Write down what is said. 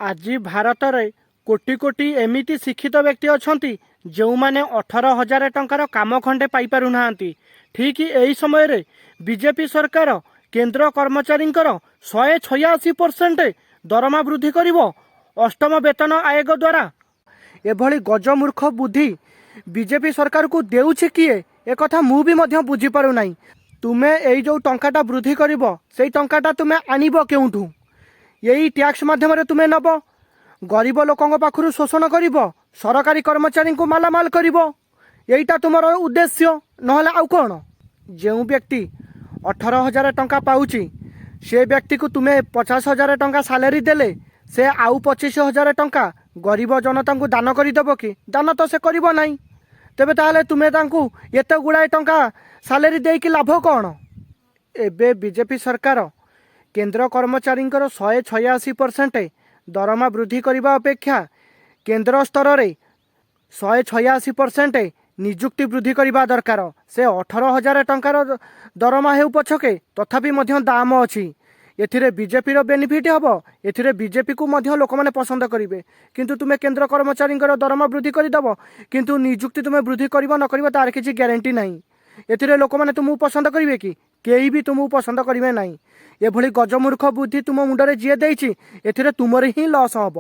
ଆଜି ଭାରତରେ କୋଟି କୋଟି ଏମିତି ଶିକ୍ଷିତ ବ୍ୟକ୍ତି ଅଛନ୍ତି, ଯେଉଁମାନେ 18,000 ଟଙ୍କାର କାମ ଖଣ୍ଡେ ପାଇପାରୁନାହାନ୍ତି। ଠିକ୍ ଏହି ସମୟରେ ବିଜେପି ସରକାର କେନ୍ଦ୍ର କର୍ମଚାରୀଙ୍କର 186% ଦରମା ବୃଦ୍ଧି କରିବ ଅଷ୍ଟମ ବେତନ ଆୟୋଗ ଦ୍ୱାରା। ଏଭଳି ଗଜମୂର୍ଖ ବୁଦ୍ଧି ବିଜେପି ସରକାରକୁ ଦେଉଛି କିଏ, ଏକଥା ମୁଁ ବି ମଧ୍ୟ ବୁଝିପାରୁନାହିଁ। ତୁମେ ଏଇ ଯେଉଁ ଟଙ୍କାଟା ବୃଦ୍ଧି କରିବ, ସେଇ ଟଙ୍କାଟା ତୁମେ ଆଣିବ କେଉଁଠୁ? ଏଇ ଟ୍ୟାକ୍ସ ମାଧ୍ୟମରେ ତୁମେ ନେବ, ଗରିବ ଲୋକଙ୍କ ପାଖରୁ ଶୋଷଣ କରିବ, ସରକାରୀ କର୍ମଚାରୀଙ୍କୁ ମାଲାମାଲ କରିବ। ଏଇଟା ତୁମର ଉଦ୍ଦେଶ୍ୟ, ନହେଲେ ଆଉ କ'ଣ? ଯେଉଁ ବ୍ୟକ୍ତି 18,000 ଟଙ୍କା ପାଉଛି, ସେ ବ୍ୟକ୍ତିକୁ ତୁମେ 50,000 ଟଙ୍କା ସାଲାରୀ ଦେଲେ ସେ ଆଉ 25,000 ଟଙ୍କା ଗରିବ ଜନତାଙ୍କୁ ଦାନ କରିଦେବ କି? ଦାନ ତ ସେ କରିବ ନାହିଁ। ତେବେ ତାହେଲେ ତୁମେ ତାଙ୍କୁ ଏତେ ଗୁଡ଼ାଏ ଟଙ୍କା ସାଲାରୀ ଦେଇକି ଲାଭ କ'ଣ? ଏବେ ବିଜେପି ସରକାର କେନ୍ଦ୍ର କର୍ମଚାରୀଙ୍କର 186% ଦରମା ବୃଦ୍ଧି କରିବା ଅପେକ୍ଷା କେନ୍ଦ୍ର ସ୍ତରରେ 186% ନିଯୁକ୍ତି ବୃଦ୍ଧି କରିବା ଦରକାର। ସେ 18,000 ଟଙ୍କାର ଦରମା ହେଉ ପଛକେ, ତଥାପି ମଧ୍ୟ ଦାମ ଅଛି। ଏଥିରେ ବିଜେପିର ବେନିଫିଟ୍ ହେବ, ଏଥିରେ ବିଜେପିକୁ ମଧ୍ୟ ଲୋକମାନେ ପସନ୍ଦ କରିବେ। କିନ୍ତୁ ତୁମେ କେନ୍ଦ୍ର କର୍ମଚାରୀଙ୍କର ଦରମା ବୃଦ୍ଧି କରିଦେବ, କିନ୍ତୁ ନିଯୁକ୍ତି ତୁମେ ବୃଦ୍ଧି କରିବ ନ କରିବ ତାର କିଛି ଗ୍ୟାରେଣ୍ଟି ନାହିଁ। ଏଥିରେ ଲୋକମାନେ ତୁମକୁ ପସନ୍ଦ କରିବେ କି? କେହି ବି ତୁମକୁ ପସନ୍ଦ କରିବେ ନାହିଁ। ଏଭଳି ଗଜମୂର୍ଖ ବୁଦ୍ଧି ତୁମ ମୁଣ୍ଡରେ ଯିଏ ଦେଇଛି, ଏଥିରେ ତୁମର ହିଁ ଲସ୍ ହେବ।